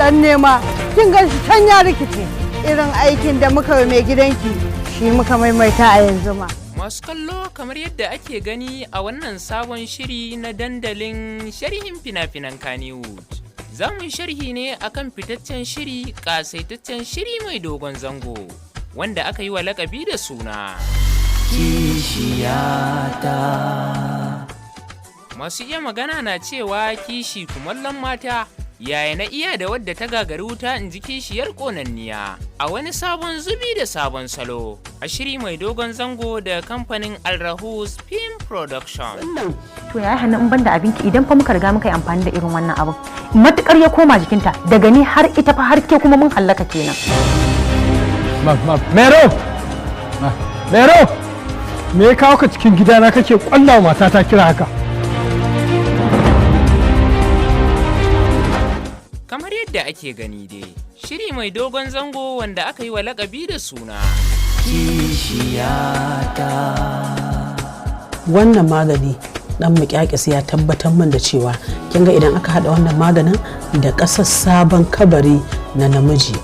Dan nema, kin gan shi can ya rikice. Irin aikin da muka yi mai gidanki shi muka maimaita a yanzu ma. Masu kallo, kamar yadda ake gani a wannan sabon shiri na dandalin sharhin fina-finan Kannywood. Za mu yi sharhi ne akan fitaccen shiri, ƙasaitaccen shiri mai dogon zango, wanda aka yi wa lakabi da suna Kishiyata. Masu iya magana na cewa kishi kumallon mata, yaya na iya da wadda ta gagari wuta, in ji kishiyar ƙonanniya. A wani sabon zubi da sabon salo, a shiri mai dogon zango da kamfanin Alrahus Film Production. To yaya hannu, in banda abinki, idan fa muka riga muka yi amfani da irin wannan abin, matukar ya koma jikinta, daga ni har ita fa har ke kuma mun hallaka kenan. Ma, ma, Mero! Ma, Mero! Me ya kawo ka cikin gidana kake kwalla wa matata kira haka? Kamar yadda ake gani dai, shiri mai dogon zango wanda aka yi wa lakabi da suna Kishiyata. Wannan magani dan mukyakis ya tabbatar min da cewa kin ga idan aka hada wannan maganin da ƙasar sabon kabari na namiji,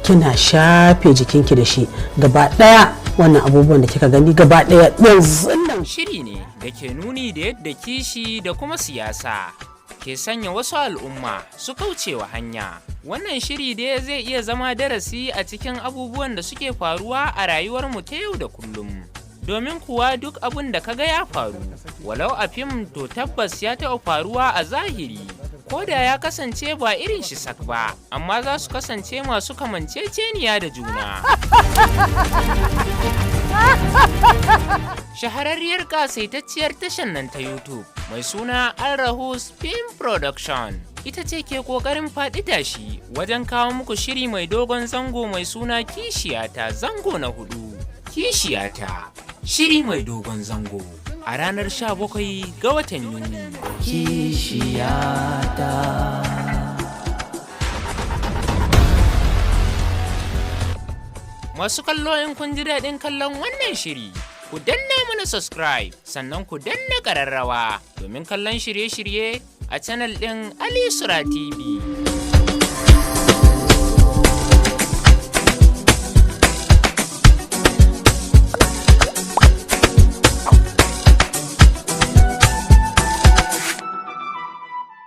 kina shafe jikinki da shi, gaba daya wannan abubuwan da kika gani gaba daya yanzu nan. Shiri ne da ke nuni da yadda kishi da kuma siyasa ke sanya wasu al'umma su kaucewa hanya. Wannan shiri dai zai iya zama darasi a cikin abubuwan da suke faruwa a rayuwarmu ta yau da kullum. Domin kuwa duk abin da kaga ya faru, walau a fim, to tabbas ya taɓa faruwa a zahiri. Ko da ya kasance ba irin shi sak ba, amma za su kasance masu kamanceceniya da juna. Shahararriyar kasaitacciyar tashar nan ta YouTube mai suna Alrahus Film Production ita ce ke kokarin faɗi tashi wajen kawo muku shiri mai dogon zango mai suna Kishiyata zango na hudu. Kishiyata, shiri mai dogon zango, a ranar 17 ga watan Yuni. Kishiyata. Masu kallo, in kun ji daɗin kallon wannan shiri, ku danna mana subscribe, sannan ku danna ƙararrawa domin kallon shirye-shirye a channel ɗin Ali Sura TV.